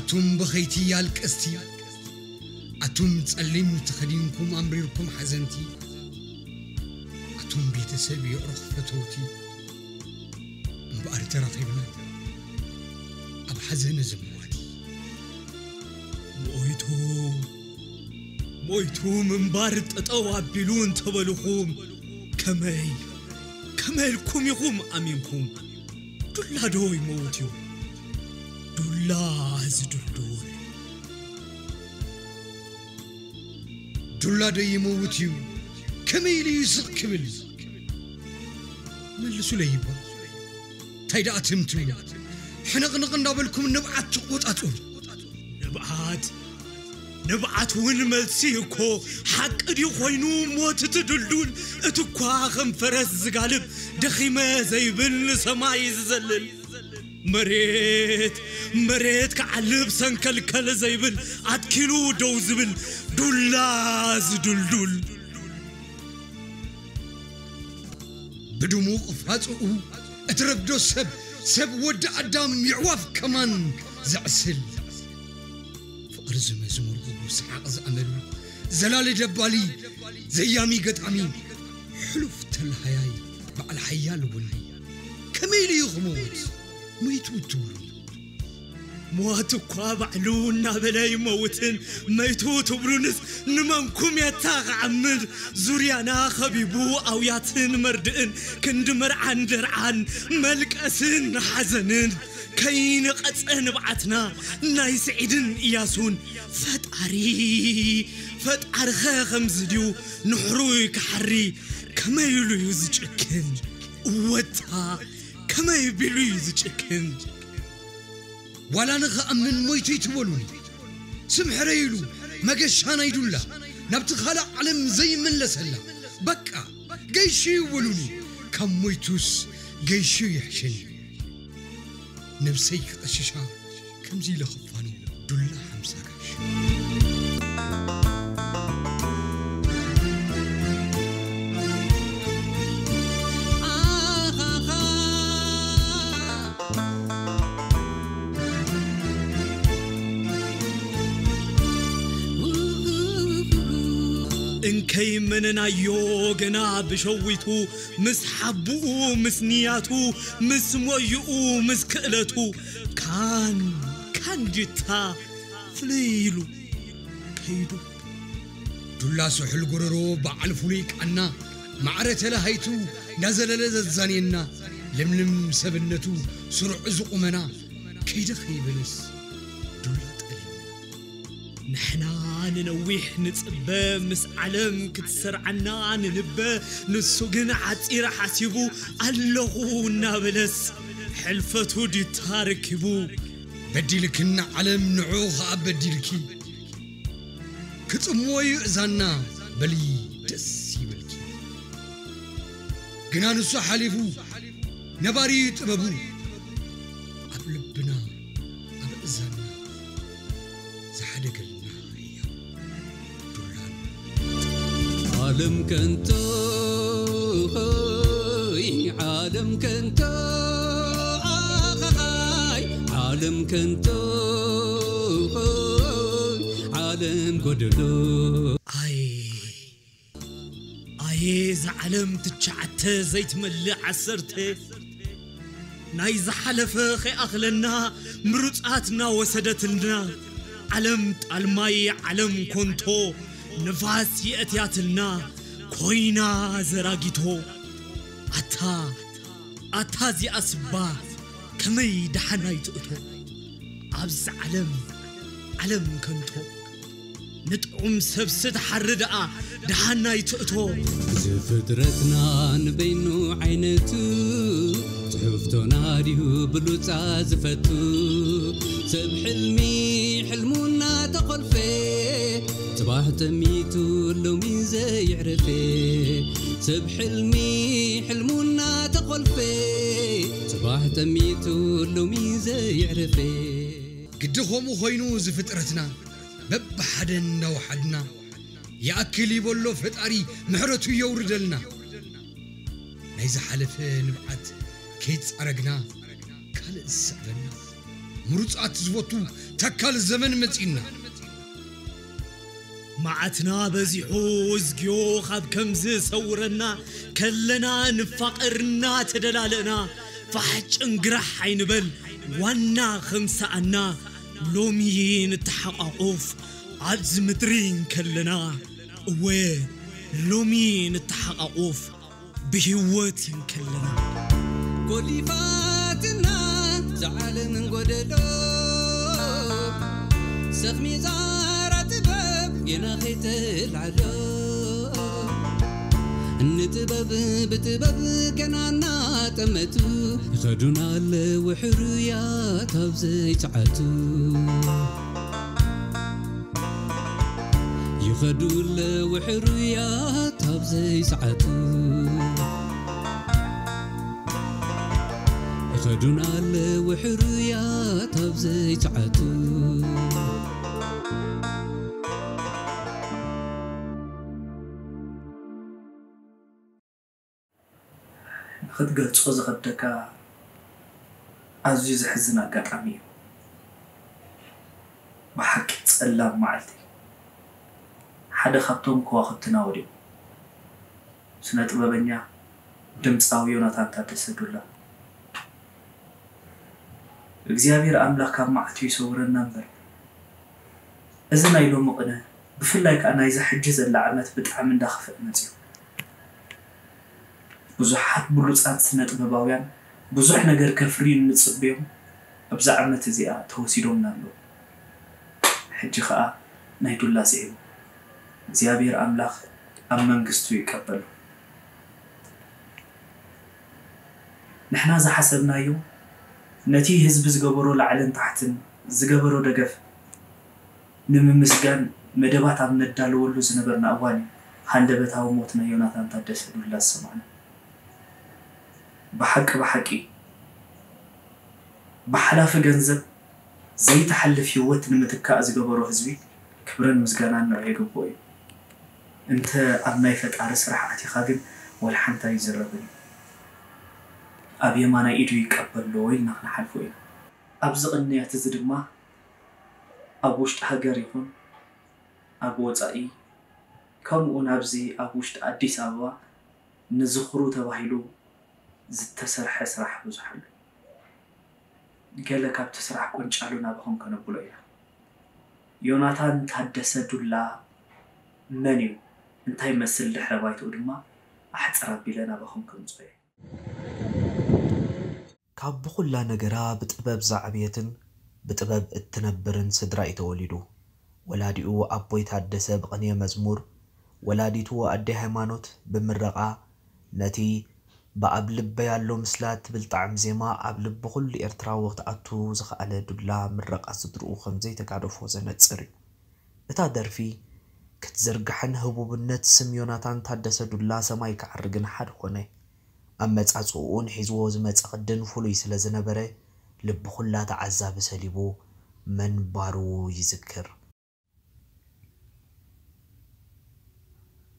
ኣቱም በኸይቲ ኣልቀስቲ፣ ኣቱም ጸሊም ተኸዲንኩም ኣምሪርኩም ሓዘንቲ፣ ኣቱም ቤተሰብ የዕሩኽ ፈተውቲ፣ እምበኣር ተራኺብና ኣብ ሓዘን ዝምዋቲ። ሞይቱ፣ ሞይቱ ምንባር ጠጠው ኣቢሉ እንተበልኹም፣ ከመይ፣ ከመይ ኢልኩም ኢኹም ኣሚንኩም? ዱላ ዶ ይመውት እዩ? ዱላ ዝድልዱል። ዱላ ዶ ይመውት እዩ? ከመይ ኢሉ እዩ ስቕ ክብል? መልሱለይ እባ። እንታይ ደኣ ትም ትብሉ? ሕንቕንቕ እንዳበልኩም ንብዓት ትቆጻጸሩ። ንብዓት፣ ንብዓት እውን መልሲ እኮ ሓቂ ድዩ ኮይኑ? ሞት እቲ ድልዱል፣ እቲ እኳ ከም ፈረስ ዝጋልብ፣ ደኺመ ዘይብል ንሰማይ ዝዘልል፣ መሬት፣ መሬት ክዓልብ ሰንከልከል ዘይብል፣ ኣትኪሉ ደው ዝብል፣ ዱላ ዝድልዱል። ብድሙቕ ፋጽኡ እትረፍዶ ሰብ፣ ሰብ ወዲ ኣዳም የዕዋፍ ከማን ዘዕስል። ፍቕሪ ዝመዝሙሩ፣ ሰሓቕ ዝኣመሉ፣ ዘላሊ ደባሊ፣ ዘያሚ ገጣሚ፣ ሕሉፍ ተላሃያይ፣ በዓል ሓያል ወኒ። ከመይ ኢሉ እዩ ክመውት? መይቱ እትብሉኒ? ሞት እኳ ባዕሉ እናበለ ይመውትን መይቱ ትብሉንስ ንመንኩም የታ ክዓምድ? ዙርያና ኸቢቡ ኣውያትን መርድእን ክንዲ መርዓን ደርዓን መልቀስን ሓዘንን ከይነቐጸ ንብዓትና ናይ ስዒድን እያሱን ፈጣሪ፣ ፈጣሪኸ ከምዚ ድዩ ንሕሩይ ክሓሪ? ከመይ ኢሉ እዩ ዝጭክን? እወታ ከመይ ቢሉ እዩ ዝጭክን? ዋላ ንኽኣምን ሞይቱ ይትበሉኒ። ስም ሕረይ ኢሉ መገሻ ናይ ዱላ ናብቲ ካልእ ዓለም ዘይመለሰላ። በቃ ገይሹ ይበሉኒ። ካብ ሞይቱስ ገይሹ ይሕሸኒ። ነብሰይ ክቐሽሻ ከምዚ ኢለ ክፋኑ ዱላ ሓምሳ ጋሽ። እንከይ መነናዮ ገና ብሸዊቱ ምስ ሓቡኡ ምስ ንያቱ ምስ ሞይኡ ምስ ክእለቱ ካን ካን ጅታ ፍልይ ኢሉ ከይዱ። ዱላ ስሑል ጎረሮ በዓል ፍሉይ ቃና ማዕረ ተለሃይቱ ናዘለለ ዘዛንየና ለምልም ሰብነቱ ስሩዕ ዝቑመና ከይደ ከይበለስ ዱላ ጠሊምና። ንሕና ንነዊሕ ንጽበ ምስ ዓለም ክትሰርዓና ንንበ፣ ንሱ ግን ዓጺር ሓሲቡ ኣለኹ እናበለስ ሕልፈቱ ዲታ ረኪቡ። በዲልክና ዓለም ንዑ ኸኣ በዲልኪ ክጽምዎ እዩ እዛና በሊ ደስ ይበልኪ። ግና ንሱ ሓሊፉ ነባሪ ጥበቡ ኣብ ልብና ኣብ እዛና ዝሓደገልና ህያው ዱላን ዓለም ከንቶ ሆይ ዓለም ከንቶ ኣኻኻይ ዓለም ከንቶ ሆይ ዓለም ጎደሎ ኣይ ኣየ እዛ ዓለም ትሽዓተ ዘይትመልእ ዓሰርተ ናይ ዝሓለፈ ከይኣኽለና ምሩጻት እናወሰደትልና ዓለም ጣልማይ ዓለም ኮንቶ ንፋስ የእትያትልና ኮይና ዘራጊቶ ኣታ ኣታ እዚኣ ስባ ከመይ ደሓን ኣይትእቶ ኣብዛ ዓለም ዓለም ከንቶ ንጥዑም ሰብሲ ትሓሪ ደኣ ደሓን ኣይትእቶ ዝፍጥረትና ንበይኑ ዓይነቱ ጽሑፍቶና ድዩ ብሉጻ ዝፈቱ ሰብ ሕልሚ ሕልሙና ተኾልፈ ጽባሕ ጠሚቱ ሎሚ ዘይዕረፈ ሰብ ሕልሚ ሕልሙና ተኾልፈ ጽባሕ ጠሚቱ ሎሚ ዘይዕረፈ ግዲ ከምኡ ኮይኑ ዝፍጥረትና በብሓደ እናወሓድና ይኣክል ይበሎ ፈጣሪ ምሕረቱ የውርደልና ናይ ዝሓለፈ ንብዓት ከይጻረግና ካልእ ዝስዕበና ምሩጻት ዝፈቱ ተካል ዘመን መጺና። መዓትና በዚሑ እዝግዮ ካብ ከምዚ ሰውረና፣ ከለና ንፋቐርና ተደላለእና፣ ፋሕ ጭንግራሕ ኣይንበል ዋና ከም ሰኣና፣ ሎሚ ንተሓቋቑፍ ኣብዚ ምድሪ እንከለና፣ እወ ሎሚ ንተሓቋቑፍ ብህይወት እንከለና። ጎሊፋትና ዝዓለምን ጎደሎ፣ ሰኽሚ ዛራ ጥበብ ጌና ኸይተልዓሎ። ንጥበብ ብጥበብ ገና እናጠመቱ፣ ይኸዱና ኣለዉ ሕሩያት ኣብ ዘይሰዓቱ። ይኸዱ ኣለዉ ሕሩያት ኣብ ዘይሰዓቱ። ይኸዱና ኣለዉ ሕሩያት ኣብ ዘይሰዓቱ። ንኽትገልጾ ዝኸብደካ ኣዝዩ ዘሕዝን ኣጋጣሚ እዩ። ብሓቂ ጸላም መዓልቲ፣ ሓደ ካብቶም ከዋኽብትና ወዲቑ። ስነ ጥበበኛ ድምጻዊ ዮናታን ታደሰ ዱላ። እግዚኣብሔር ኣምላኽ ካብ መዓቱ ይሰውረና እምበር፣ እዚ ናይ ሎሚ ቅነ፣ ብፍላይ ከኣ ናይዛ ሕጂ ዘላ ዓመት ብጣዕሚ እንዳኸፍአ መጺኡ። ብዙሓት ብሉጻት ስነ ጥበባውያን ብዙሕ ነገር ከፍርዩ እንጽበዮም ኣብዛ ዓመት እዚኣ ተወሲዶምና ኣለዉ። ሕጂ ከኣ ናይ ዱላ ስዒቡ። እግዚኣብሔር ኣምላኽ ኣብ መንግስቱ ይቀበሎ። ንሕና ዝሓሰብናዮ ነቲ ህዝቢ ዝገበሮ ላዕልን ታሕትን ዝገበሮ ደገፍ ንምምስጋን መደባት ኣብ ነዳልወሉ ዝነበርና እዋን እዩ ሃንደበታዊ ሞት ናይ ዮናታን ታደሰ ዱላ ዝሰማዕና። ብሓቂ ብሓቂ ብሓላፊ ገንዘብ ዘይትሓልፍ ህይወት ንምትካእ ዝገበሮ ህዝቢ ክብርን ምስጋናን ንዑ የግብኦ እዩ። እንተ ኣብ ናይ ፈጣሪ ስራሕ ኣቲኻ ግን ወላ ሓንቲ ኣይዝረብን እዩ። ኣብ የማናይ ኢዱ ይቀበሎ ኢልና ክንሓልፎ ኢና። ኣብዚ ቅንያት እዚ ድማ ኣብ ውሽጢ ሃገር ይኹን ኣብ ወጻኢ ከምኡ እውን ኣብዚ ኣብ ውሽጢ ኣዲስ ኣበባ ንዝኽሩ ተባሂሉ ዝተሰርሐ ስራሕ ብዙሕ ኣሎ። ገለ ካብቲ ስራሕ ቁንጫሉ ናባኹም ከነብሎ ኢና። ዮናታን ታደሰ ዱላ መን እዩ? እንታይ ይመስል ድሕረ ባይትኡ ድማ ኣሕጽር ኣቢለ ናባኹም ከምጽኦ እየ። ካብ ብኹላ ነገራ ብጥበብ ዝዓበየትን ብጥበብ እትነብርን ስድራ እዩ ተወሊዱ። ወላዲኡ ኣቦይ ታደሰ ብቕኔ መዝሙር፣ ወላዲቱ ኣደይ ሃይማኖት ብምረቓ ነቲ ብኣብ ልበይ ኣሎ ምስላ እትብል ጣዕሚ ዜማ ኣብ ልቢ ኩሉ ኤርትራዊ ክትኣቱ ዝኸኣለ ዱላ ምረቓ ስድርኡ ከምዘይተጋደፎ ዘነጽር እዩ። እታ ደርፊ ክትዝርጋሕን ህቡብነት ስም ዮናታን ታደሰ ዱላ ሰማይ ክዓርግን ሓደ ኾነ። ኣመጻጽእኡን ሒዝዎ ዝመጸ ቅድን ፍሉይ ስለ ዝነበረ ልቢ ኩላ ተዓዛቢ ሰሊቡ መንባሩ ይዝክር።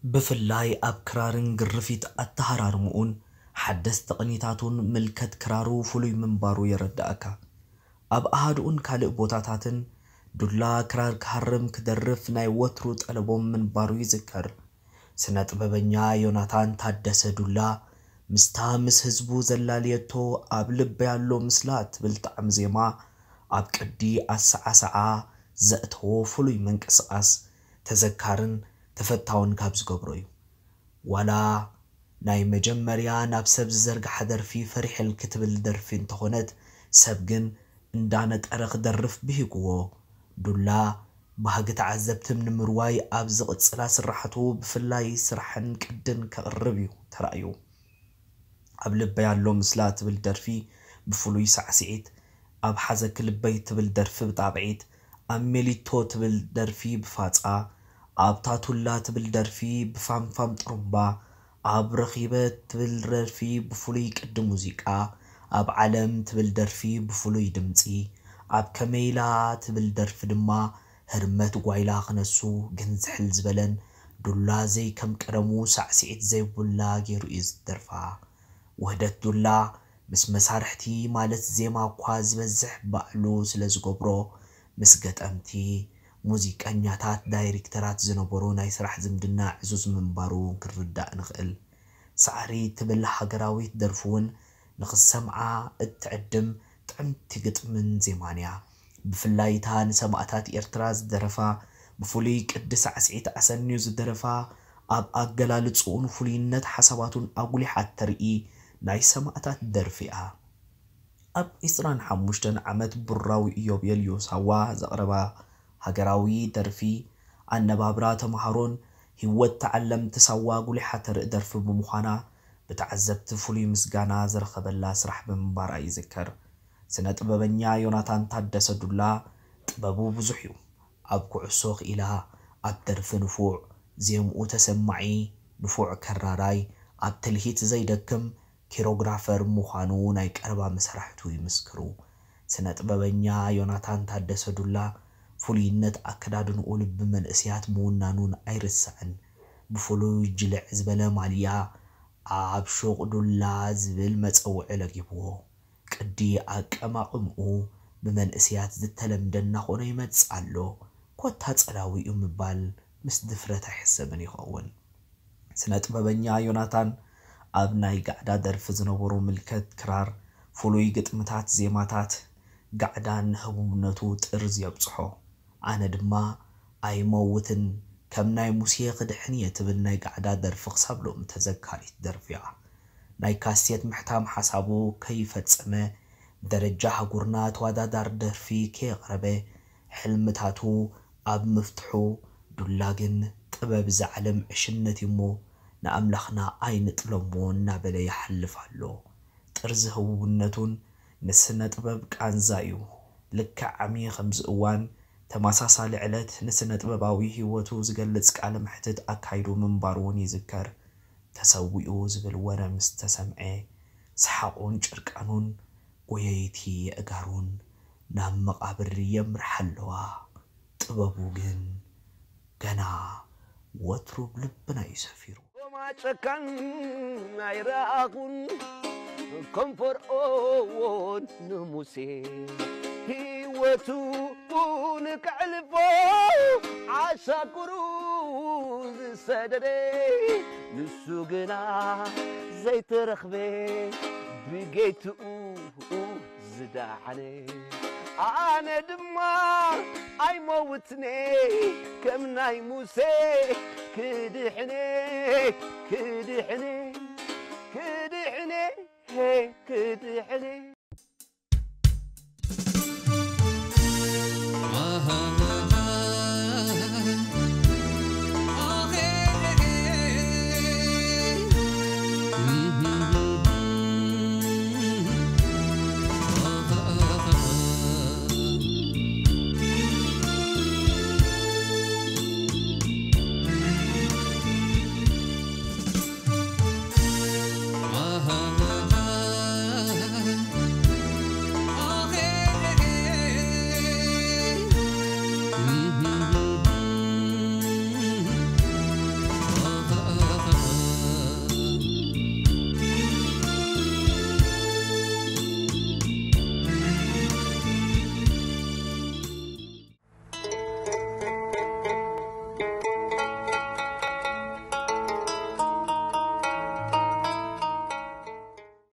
ብፍላይ ኣብ ክራርን ግርፊት ኣተሃራርምኡን ሓደስቲ ቅኒታቱን ምልከት ክራሩ ፍሉይ ምንባሩ የረድኣካ። ኣብ ኣሃዱኡን ካልእ ቦታታትን ዱላ ክራር ክሃርም ክደርፍ ናይ ወትሩ ጠለቦም ምንባሩ ይዝከር። ስነ ጥበበኛ ዮናታን ታደሰ ዱላ ምስታ ምስ ህዝቡ ዘላለየቶ ኣብ ልበይ ኣሎ ምስላ እትብል ጣዕሚ ዜማ ኣብ ቅዲ ኣሰዓስዓ ዘእተዎ ፍሉይ ምንቅስቓስ ተዘካርን ተፈታውን ካብ ዝገብሮ እዩ። ዋላ ናይ መጀመርያ ናብ ሰብ ዝዘርግሓ ደርፊ ፈሪሐልኪ ትብል ደርፊ እንተኾነት ሰብ ግን እንዳነጠረ ክደርፍ ብሂጉዎ። ዱላ ባህጊ ተዓዘብቲ ንምርዋይ ኣብ ዝቕጽላ ስራሕቱ ብፍላይ ስራሕን ቅድን ከቕርብ እዩ ተራእዩ። ኣብ ልበይ ኣሎ ምስላ ትብል ደርፊ ብፍሉይ ሳዕስዒት፣ ኣብ ሓዘኪ ልበይ ትብል ደርፊ ብጣቕዒት፣ ኣብ ሜሊቶ ትብል ደርፊ ብፋጻ፣ ኣብ ታቱላ ትብል ደርፊ ብፋምፋም ጥሩምባ፣ ኣብ ረኺበ ትብል ደርፊ ብፍሉይ ቅዲ ሙዚቃ፣ ኣብ ዓለም ትብል ደርፊ ብፍሉይ ድምጺ፣ ኣብ ከመይላ ትብል ደርፊ ድማ ህርመት ጓይላ ክነሱ ግን ዝሕል ዝበለን ዱላ ዘይከም ቀደሙ ሳዕስዒት ዘይቡላ ገይሩ እዩ ዝደርፋ። ውህደት ዱላ ምስ መሳርሕቲ ማለት ዜማ እኳ ዝበዝሕ ባዕሉ ስለ ዝገብሮ፣ ምስ ገጠምቲ፣ ሙዚቀኛታት፣ ዳይሪክተራት ዝነበሮ ናይ ስራሕ ዝምድና ዕዙዝ ምንባሩ እውን ክንርዳእ ንኽእል። ሳዕሪ ትብል ሃገራዊት ደርፊ እውን ንኽሰምዓ እትዕድም ጥዕምቲ ግጥምን ዜማን እያ። ብፍላይ እታ ንሰማእታት ኤርትራ ዝደረፋ፣ ብፍሉይ ቅዲ ሳዕስዒት ኣሰንዩ ዝደረፋ፣ ኣብ ኣገላልጽኡን ፍሉይነት ሓሳባቱን ኣጉሊሓ እተርኢ ናይ ሰማእታት ደርፊ እያ። ኣብ ዕስራን ሓሙሽተን ዓመት ብሩራዊ ኢዮቤልዩ ሳዋ ዘቕረባ ሃገራዊ ደርፊ፣ ኣነባብራ ተምሃሮን ህይወት ተዓለምቲ ሳዋ ኣጉሊሓ ተርኢ ደርፊ ብምዃና፣ ብተዓዘብቲ ፍሉይ ምስጋና ዝረኸበላ ስራሕ ብምንባራ ይዝከር። ስነ ጥበበኛ ዮናታን ታደሰ ዱላ፣ ጥበቡ ብዙሕ እዩ። ኣብ ኩዕሶ ክኢላ፣ ኣብ ደርፊ ንፉዕ፣ ዜምኡ ተሰማዒ፣ ንፉዕ ከራራይ፣ ኣብ ትልሂት ዘይደክም ኪሮግራፈር ምዃኑ ናይ ቀረባ መሳርሕቱ ይምስክሩ። ስነ ጥበበኛ ዮናታን ታደሰ ዱላ፣ ፍሉይነት ኣከዳድንኡ ልቢ መንእሰያት ምውናኑን ኣይርሳዕን። ብፍሉይ ጅልዕ ዝበለ ማልያ፣ ኣብ ሹቕ ዱላ ዝብል መጸውዒ ለጊብዎ። ቅዲ ኣቀማቕምኡ ብመንእሰያት ዝተለምደ እናኾነ ይመጽእ ኣሎ። ኮታ ጸላዊኡ ምባል ምስ ድፍረት ኣይሕሰብን ይኸውን። ስነ ጥበበኛ ዮናታን ኣብ ናይ ጋዕዳ ደርፊ ዝነበሮ ምልከት ክራር፣ ፍሉይ ግጥምታት፣ ዜማታት ጋዕዳን ንህቡብነቱ ጥርዝ የብጽሖ። ኣነ ድማ ኣይመውትን፣ ከም ናይ ሙሴ ክድሕን እየ ትብል ናይ ጋዕዳ ደርፊ ክሳብ ሎሚ ተዘካሪት ደርፊ እያ። ናይ ካሴት ምሕታም ሓሳቡ ከይፈጸመ፣ ደረጃ ኣህጉርና ተወዳዳሪ ደርፊ ከየቕረበ፣ ሕልምታቱ ኣብ ምፍትሑ፣ ዱላ ግን ጥበብ እዛ ዓለም ዕሽነት እዩ እሞ፣ ንኣምላኽና ኣይንጥለሞ እናበለ ይሓልፍ ኣሎ። ጥርዚ ህቡብነቱን ንስነ ጥበብ ቃንዛ እዩ። ልክዕ ዓሚ ከምዚ እዋን ተመሳሳሊ ዕለት ንስነ ጥበባዊ ህይወቱ ዝገልጽ ቃለ መሕትት ኣካይዱ ምንባሩ እውን ይዝከር። ተሰዊኡ ዝብል ወረ ምስ ተሰምዐ፣ ሰሓቑን ጭርቃኑን ጎየይቲ የእጋሩን ናብ መቓብር የምርሓ ኣለዋ። ጥበቡ ግን ገና ወትሩ ብልብና እዩ ሰፊሩ። ሮማ ጨካን ኣይረኣኹን፣ ከም ፈርኦን ንሙሴ ህይወቱ ንከዕልፎ ዓሻኩሩ ዝሰደደ፣ ንሱ ግና ዘይተረኽበ፣ ብጌትኡ ዝደሓነ። ኣነ ድማ ኣይመውትነ፣ ከም ናይ ሙሴ ክድሕነ፣ ክድሕነ፣ ክድሕነ፣ ክድሕነ።